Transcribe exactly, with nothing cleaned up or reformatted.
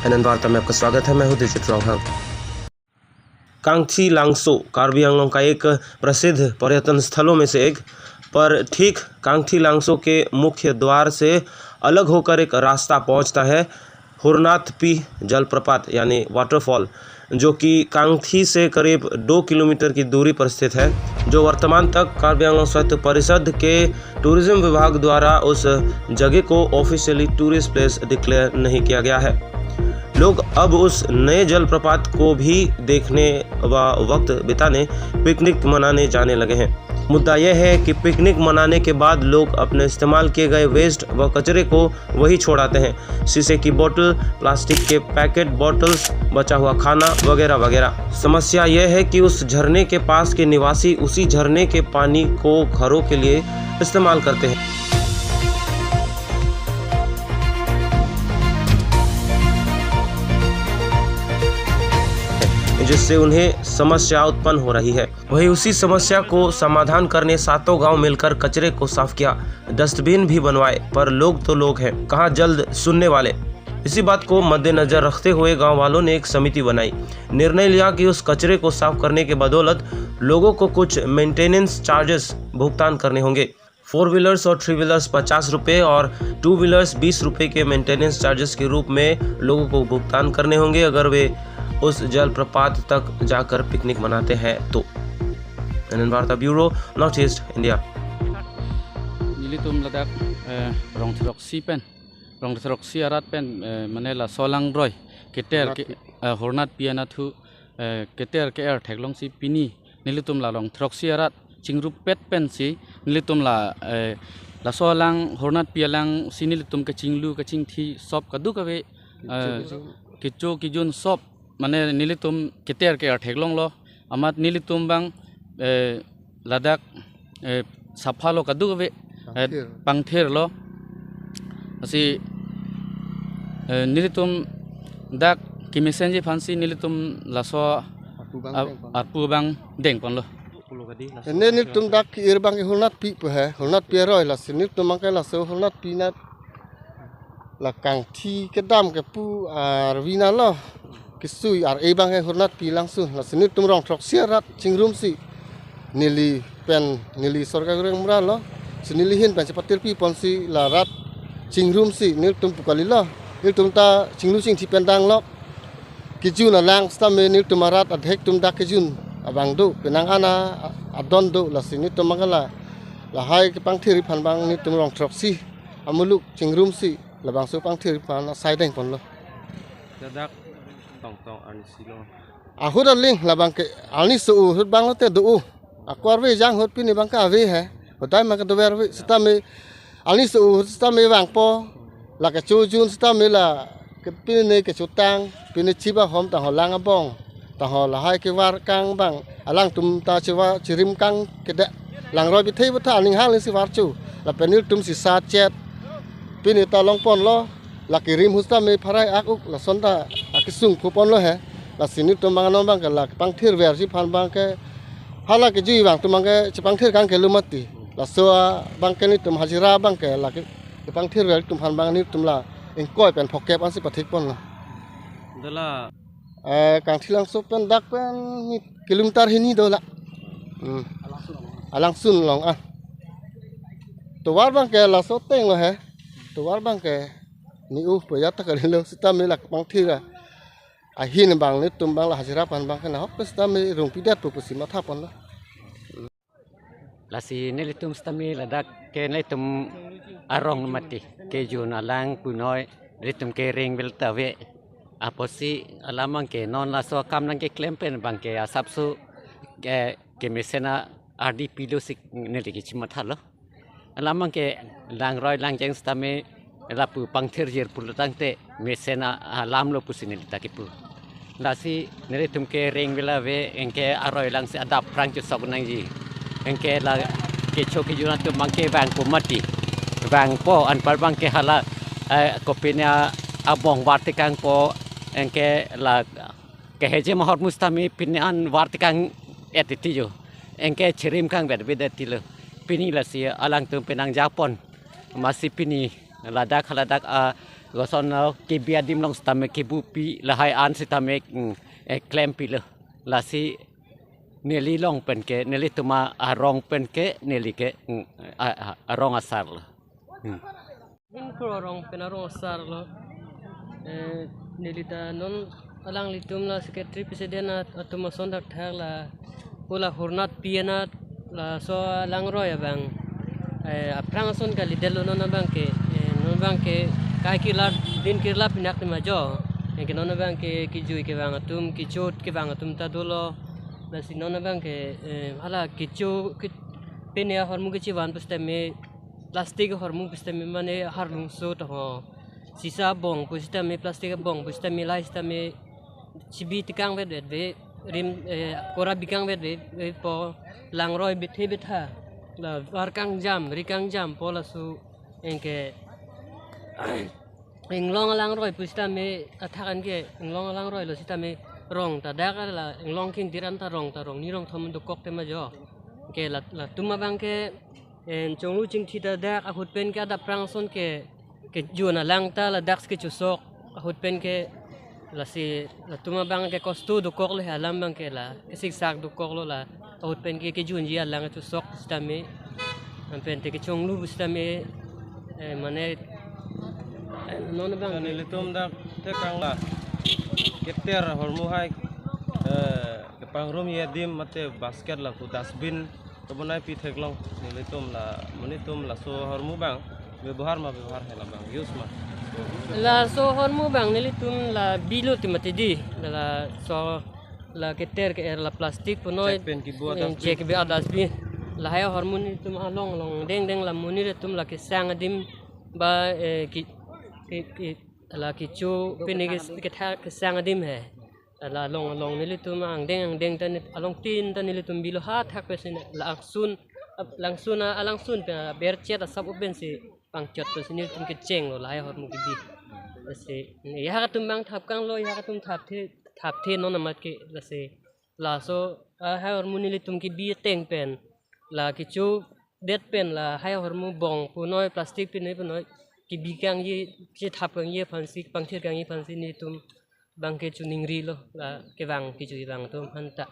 एनएन वार्ता में आपका स्वागत है, मैं हूं दिलजीत रोंगहांग। कांगथी लांगसो कार्बी आंगलोंग का एक प्रसिद्ध पर्यटन स्थलों में से एक, पर ठीक कांगथी लांगसो के मुख्य द्वार से अलग होकर एक रास्ता पहुंचता है हुरनाथपी जलप्रपात यानी वाटरफॉल, जो कि कांगथी से करीब दो किलोमीटर की दूरी पर स्थित है, जो वर्तमान तक कार्बी आंगलोंग स्वायत्त परिषद के टूरिज्म विभाग द्वारा उस जगह को ऑफिशियली टूरिस्ट प्लेस डिक्लेयर नहीं किया गया है। लोग अब उस नए जलप्रपात को भी देखने व वक्त बिताने, पिकनिक मनाने जाने लगे हैं। मुद्दा यह है कि पिकनिक मनाने के बाद लोग अपने इस्तेमाल किए गए वेस्ट व कचरे को वही छोड़ आते हैं। शीशे की बोतल, प्लास्टिक के पैकेट, बॉटल्स, बचा हुआ खाना वगैरह वगैरह। समस्या यह है कि उस झरने के पास के निवासी उसी झरने के पानी को घरों के लिए इस्तेमाल करते हैं, जिससे उन्हें समस्या उत्पन्न हो रही है। वहीं उसी समस्या को समाधान करने सातों गांव मिलकर कचरे को साफ किया। डस्टबिन भी बनवाए, पर लोग तो लोग हैं, कहाँ जल्द सुनने वाले। इसी बात को मद्देनजर रखते हुए गांव वालों ने एक समिति बनाई। निर्णय लिया कि उस कचरे को साफ करने के बदौलत लोगों को कुछ मेंटेनेंस चार्जेस भुगतान करने होंगे। फोर व्हीलर्स और थ्री व्हीलर्स पचास रुपये और टू व्हीलर्स बीस रुपये के मेंटेनेंस चार्जेस के रूप में लोगों को भुगतान करने होंगे, अगर वे उस जलप्रपात तक जाकर पिकनिक मनाते हैं तो। एनएन वार्ता bureau, north east India. Nelitum ladak, eh, Rongthroksi pen, Rongthroksi arat pen, eh, mane laso langroi keter ke, Hornatpi. Eh, Hornatpi anatthu, eh, keter ke-er theklongsi pini nelitum la Rongthroksi arat chingrupet pensi nelitum la, eh, laso alang Hornatpi alangsi nelitum kachinglu kachingthi sop kadokave, eh, kecho kejun sop mane nelitum keter ke-er theklonglo, amat nelitum abang, eh, ladak, eh, saphalo kadokave, eh, pangthir. Pangthirlo. Lasi, eh, nelitum dak kemesenji aphansi nelitum laso arpu abang ap-, dengpon. Arpu abang dengponlo. Ene nelitum dak ke-ir abang ke Hornatpi pu he, Hornatpi aroi, lasi nelitum abang ke laso Hornatpi anat la kangthi kedam kepu arvinalo. Kesui ar-e abang ke Hornatpi alangso. Lasi nelitum Rongthroksi arat chingrumsi neli pen neli Sorga Goreng Mura lo. Si neli ahin pen chepatirpi ponsi la rat chingrumsi nelitum pu kalilo. Nelitum ta chinglu chingthi pen danglo. Kejun alang sitame nelitum arat adhek atum dak kejun abang do, penang an adon do, lasi nelitum abang ke la lahai kepangthirji aphan abang nelitum Rongthroksi amuluk chingrumsi labangso pangthirji aphan asai dengponlo. Ladak tongtong arnisi lo. Ahut aling labang ke arniso ahut abang lote do. Ako arve jang ahut pini abang ke ave he. Hodai ma ke dover ave sitame arniso ahut sitame vangpo. La kecho jun sitame la ke pini ne kechotang, pini chip ahom tangho lang abong. Tangho lahai kevar kang abang alangtum ta chevar chirim kang kede. Langroi bithei butha aning hal si varchu. Lapen nelitum si sachet. Pini ta longponlo. La kerim ahut sitame pharai ak-uk lason ta akesung phuponlo he. Lasi nelitum abang non abang ke la kepangthirverji aphan abang ke hala kejui abang atum abang ke chepangthir kang kelo mati. Laso abang ke nelitum hajira abang ke la ke, kepangthirver atum aphan abang nelitum la ingkoi pen phokep ansi pathikponlo. Dala. Eh, Kangthilangso pen dak pen ni kilometer hini do la. Hmm. Alangsun along ah. Tovar abang ke laso ateng lo he. Tovar abang ke ni uh payat ta kalilo sitame la kepangthir a. Ahin abang nelitum abang la hajira aphan abang ke nahok sitame rungpidet pu pusi mathaponlo. Lasi nelitum sitame ladak ke nelitum arong mati kejun alang punoi nelitum ke rengvel ta ave. Apotsi alam abang ke non laso akam nangkeklem pen abang ke asapso ke kemesen a ardi pilo si neli ke chimathalo. Alam abang ke langroi langjeng sitame lapu pangthirjir pulo tangte mesen a alam lo pusi neli ta kipu. Lasi nelitum ke rengvel ave, anke aroi alangsi adap prang chesok nangji. Anke la kecho kejun atum abang ke vangpo mati. Vangpo anpar abang ke hala, eh, kopine abong vartekangpo, anke la keheje mahor mu sitame pine an vartekang et titi jo. Anke chirim kangvet vet titi lo. Pini lasi alangtum penang japon. Amatsi pini ladak haladak a Koson lo kebi adim along sitame kebupi lahai an sitame, mm, eh, klempilo. Lasi neli along pen ke, nelitum arong pen ke, neli ke, mm, a, a, arong asar lo. Hmm. Ingkur arong pen arong asar lo. Eh, neli ta non alanglitum la secretary president at-, atum ason thakthak la pu la hurnat pi anat laso alangroi abang, eh, aphrang ason kalidetlo non abang ke, eh, non abang ke kai kirla din kirla pinak ni majo. Anke non abang ke kejui kevang atum, kecho kevang atum ta dolo. Lasi non abang ke, eh, hala kecho ke pine ahormu kechevan pusitame plastic ahormu pusitame mane harlungso to ho. Sisa abong pusitame plastic abong pusitame lahai sitame chibi tekang vetvet ve, rim, eh, kora bikang vetvet ve po, langroi bethe betha. La var kangjam, ri kangjam po laso anke inglong alangroi pusitame athak anke inglong alangroi lo sitame rong ta dak la inglong king diran ta rong ta rong ni rong thom dokok te majo. Anke la, latum abang ke, en, chonglu chingthi ta dak ahut pen ke adap aphrang ason ke, kejun alang ta ladak kechosok ahut pen ke lasi latum abang ke kosto dokok le alam abang ke la kesiksak dokok lo la ahut pen ke kejunji alang chosok sitame, anpen te kechonglu sitame, eh, mane, eh, non abang. Nelitum dak thekang la keter ahormu hai, eh, kepangrumji adim mate basket lapu dustbin kebonai pi theklong, nelitum la, monit atum laso ahormu abang bebohar ma bebohar he labang use ma? Laso ahormu abang nelitum la bilo ti mati di, laso la keter ke-er la plastic punoi, chek pen kibu, eh, dustbin, chek bi a dustbin. Lahai ahormu nelitum along along dengdeng la monit atum la kesang adim ba, eh, ki, ki, ki, la kecho pine ke, kethak kesang adim he. La along along nelitum angdeng angdeng ta ne, along tin ta nelitum bilo ha thak pe sine la angsun, langsun a, alangsun pe berchet asap open si pangchot pe si nelitum kechenglo lahai ahormu kebi. Lasi, ya atum abang thap kanglo, ya atum thapthe, thapthe non amat ke lasi. Laso, ah, hai ahormu nelitum kebi ateng pen la kechodet pen lahai ahormu bong punoi plastic pine punoi kebi kangji, kethap kangji aphansi, pangthir kangji aphansi nelitum abang ke choningrilo la kevang kejui vang atum aphanta.